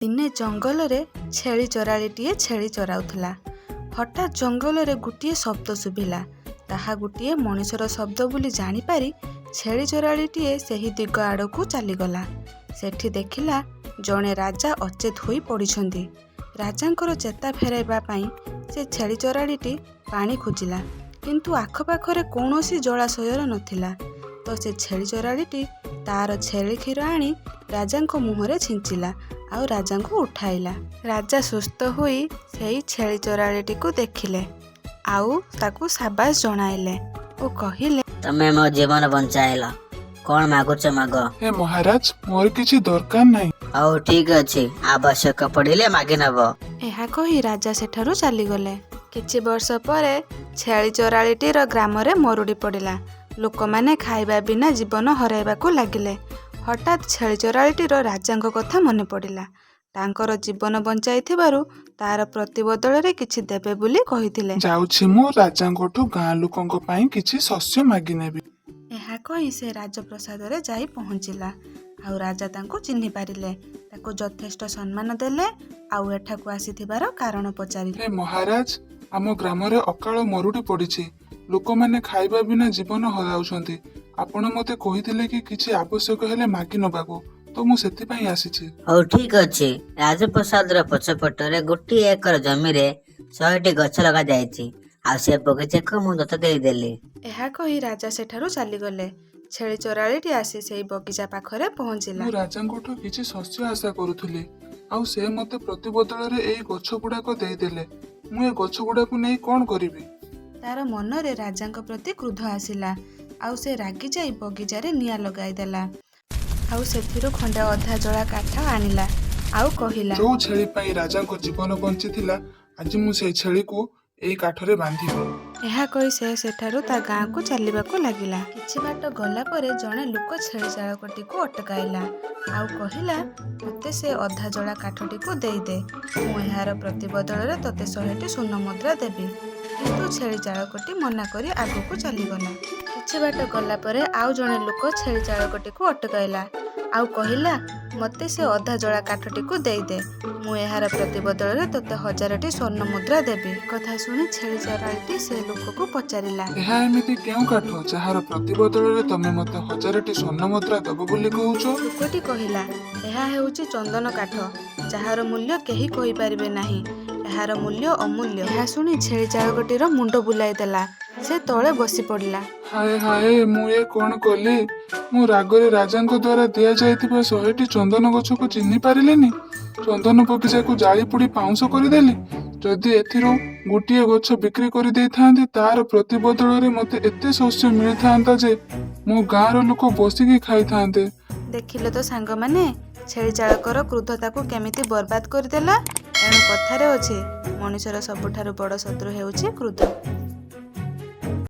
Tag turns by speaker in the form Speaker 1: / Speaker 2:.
Speaker 1: ଦିନେ ଜଙ୍ଗଲରେ ଛେଳି ଚରାଳିଟିଏ ଛେଳି ଚରାଉଥିଲା। ହଠାତ୍ ଜଙ୍ଗଲରେ ଗୋଟିଏ ଶବ୍ଦ ଶୁଭିଲା। ତାହା ଗୋଟିଏ ମଣିଷର ଶବ୍ଦ ବୋଲି ଜାଣିପାରି ଛେଳି ଚରାଳିଟିଏ ସେହି ଦିଗ ଆଡ଼କୁ ଚାଲିଗଲା। ସେଠି ଦେଖିଲା ଜଣେ ରାଜା ଅଚେତ ହୋଇ ପଡ଼ିଛନ୍ତି। ରାଜାଙ୍କର ଚେତା ଫେରାଇବା ପାଇଁ ସେ ଛେଳି ଚରାଳିଟି ପାଣି ଖୋଜିଲା, କିନ୍ତୁ ଆଖପାଖରେ କୌଣସି ଜଳାଶୟ ନଥିଲା। ତ ସେ ଛେଳି ଚରାଳିଟି ତା'ର ଛେଳି କ୍ଷୀର ଆଣି ରାଜାଙ୍କ ମୁହଁରେ ଛିଞ୍ଚିଲା ଆଉ ରାଜାଙ୍କୁ ଉଠାଇଲା। ରାଜା ସୁସ୍ଥ ହୋଇ ସେଇ ଛେଳି ଚରାଳିଟିକୁ ଦେଖିଲେ ଆଉ ତାକୁ ସାବାସ ଜଣାଇଲେ ଓ କହିଲେ,
Speaker 2: ତମେ ମୋ ଜୀବନ ବଞ୍ଚାଇଲ। କଣ ମାଗୁଛ ମାଗ।
Speaker 3: ହେ ମହାରାଜ, ମୋର କିଛି ଦରକାର ନାହିଁ।
Speaker 2: ହଉ, ଠିକ ଅଛି, ଆବଶ୍ୟକ ପଡ଼ିଲେ ମାଗି ନବ।
Speaker 1: ଏହା କହି ରାଜା ସେଠାରୁ ଚାଲିଗଲେ। କିଛି ବର୍ଷ ପରେ ଛେଳି ଚରାଳିଟିର ଗ୍ରାମରେ ମରୁଡ଼ି ପଡ଼ିଲା। ଲୋକମାନେ ଖାଇବା ବିନା ଜୀବନ ହରାଇବାକୁ ଲାଗିଲେ। ହଠାତ୍ ଛେଳି ଚରାଳିଟିର ରାଜାଙ୍କ କଥା ମନେ ପଡ଼ିଲା। ତାଙ୍କର ଜୀବନ ବଞ୍ଚାଇଥିବାରୁ ତାର ପ୍ରତିବଦଳରେ କିଛି ଦେବେ ବୋଲି କହିଥିଲେ।
Speaker 3: ଯାଉଛି, ମୁଁ ରାଜାଙ୍କଠୁ ଗାଁ ଲୋକଙ୍କ ପାଇଁ କିଛି ଶସ୍ୟ ମାଗିନେବି।
Speaker 1: ଏହା କହି ସେ ରାଜପ୍ରାସାଦରେ ଯାଇ ପହଞ୍ଚିଲା ଆଉ ରାଜା ତାଙ୍କୁ ଚିହ୍ନି ପାରିଲେ। ତାକୁ ଯଥେଷ୍ଟ ସମ୍ମାନ ଦେଲେ ଆଉ ଏଠାକୁ ଆସିଥିବାର କାରଣ ପଚାରିଲେ।
Speaker 3: ହେ ମହାରାଜ, ଆମ ଗ୍ରାମରେ ଅକାଳ ମରୁଡ଼ି ପଡ଼ିଛି। ଲୋକମାନେ ଖାଇବା ବିନା ଜୀବନ ହରାଉଛନ୍ତି। ଆପଣ ମୋତେ କହିଥିଲେ କି କିଛି ଆବଶ୍ୟକ ହେଲେ ମାଗି ନବାକୁ, ତ ମୁଁ ସେଥିପାଇଁ ଆସିଛି।
Speaker 2: ହଉ, ଠିକ ଅଛି। ରାଜପ୍ରସାଦର ପଛପଟରେ 1 ଏକର ଜମିରେ 100ଟି ଗଛ ଲଗାଯାଇଛି ଆଉ ସେ ବଗିଚାକୁ ମୁଁ ଦତ୍ତ ଦେଇଦେଲି।
Speaker 1: ଏହା କହି ରାଜା ସେଠାରୁ ଚାଲିଗଲେ। ଛେଳି ଚରାଳିଟି ଆସି ସେଇ ବଗିଚା ପାଖରେ ପହଞ୍ଚିଲା।
Speaker 3: ମୁଁ ରାଜାଙ୍କଠୁ କିଛି ଶସ୍ୟ ଆଶା କରୁଥିଲି ଆଉ ସେ ମୋତେ ପ୍ରତିବଦଳରେ ଏଇ ଗଛ ଗୁଡାକ ଦେଇଦେଲେ। ମୁଁ ଏ ଗଛ ଗୁଡାକୁ ନେଇ କଣ କରିବି?
Speaker 1: ତାର ମନରେ ରାଜାଙ୍କ ପ୍ରତି କ୍ରୋଧ ଆସିଲା ଆଉ ସେ ରାଗିଯାଇ ବଗିଚାରେ ନିଆଁ ଲଗାଇଦେଲା ଆଉ ସେଥିରୁ ଖଣ୍ଡେ ଅଧା ଜଳା କାଠ ଆଣିଲା ଆଉ କହିଲା,
Speaker 3: ଯୋଉ ଛେଳି ପାଇଁ ରାଜାଙ୍କ ଜୀବନ ବଞ୍ଚିଥିଲା, ଆଜି ମୁଁ ସେଇ ଛେଳିକୁ ଏଇ କାଠରେ ବାନ୍ଧିବି।
Speaker 1: ଏହା କହି ସେ ସେଠାରୁ ତା ଗାଁକୁ ଚାଲିବାକୁ ଲାଗିଲା। କିଛି ବାଟ ଗଲା ପରେ ଜଣେ ଲୋକ ଛେଳି ଚାଳକଟିକୁ ଅଟକାଇଲା ଆଉ କହିଲା, ମୋତେ ସେ ଅଧା ଜଳା କାଠଟିକୁ ଦେଇଦେ, ମୁଁ ଏହାର ପ୍ରତିବଦଳରେ ତୋତେ 100ଟି ସ୍ୱର୍ଣ୍ଣ ମୁଦ୍ରା ଦେବି। କିନ୍ତୁ ଛେଳି ଚାଳକଟି ମନା କରି ଆଗକୁ ଚାଲିଗଲା। କିଛି ବାଟ ଗଲା ପରେ ଆଉ ଜଣେ ଲୋକ ଛେଳି ଚାଳକଟିକୁ ଅଟକାଇଲା ଆଉ କହିଲା, ମୋତେ ସେ ଅଧା ଜଳା କାଠଟିକୁ ଦେଇଦେ, ମୁଁ ଏହାର ପ୍ରତିବଦଳରେ ତୋତେ 1000ଟି ସ୍ୱର୍ଣ୍ଣ ମୁଦ୍ରା ଦେବି। କଥା ଶୁଣି ଛେଳି ଚରାଳିଟି ସେ ଲୋକକୁ ପଚାରିଲା,
Speaker 3: ଏହା ଏମିତି କେଉଁ କାଠ ଯାହାର ପ୍ରତିବଦଳରେ ତମେ ମୋତେ 1000ଟି ସ୍ୱର୍ଣ୍ଣ ମୁଦ୍ରା ଦବ ବୋଲି କହୁଛ?
Speaker 1: ଲୋକଟି କହିଲା, ଏହା ହେଉଛି ଚନ୍ଦନ କାଠ, ଯାହାର ମୂଲ୍ୟ କେହି କହିପାରିବେ ନାହିଁ। ଏହାର ମୂଲ୍ୟ ଅମୂଲ୍ୟ। ଏହା ଶୁଣି ଛେଳି ଚାଳକଟିର ମୁଣ୍ଡ ବୁଲାଇ ଦେଲା। ସେ ତଳେ ବସି ପଡ଼ିଲା।
Speaker 3: ହାୟ ହାୟ, ମୁଁ ଏ କଣ କଲି? ମୁଁ ରାଗରେ ରାଜାଙ୍କ ଦ୍ୱାରା ଦିଆଯାଇଥିବା 100ଟି ଚନ୍ଦନ ଗଛକୁ ଚିହ୍ନି ପାରିଲିନି। ଚନ୍ଦନ ବଗିଚାକୁ ଜାଳି ପୋଡ଼ି ପାଉଁଶ କରିଦେଲି। ଯଦି ଏଥିରୁ ଗୋଟିଏ ଗଛ ବିକ୍ରି କରିଦେଇଥାନ୍ତି, ତାର ପ୍ରତିବଦଳରେ ମୋତେ ଏତେ ଶସ୍ୟ ମିଳିଥାନ୍ତା ଯେ ମୋ ଗାଁର ଲୋକ ବସିକି ଖାଇଥାନ୍ତେ।
Speaker 1: ଦେଖିଲେ ତ ସାଙ୍ଗମାନେ, ଛେଳି ଚାଳକର କ୍ରୋଧ ତାକୁ କେମିତି ବର୍ବାଦ କରିଦେଲା। ଏଣୁ କଥାରେ ଅଛି, ମଣିଷର ସବୁଠାରୁ ବଡ଼ ଶତ୍ରୁ ହେଉଛି କ୍ରୋଧ।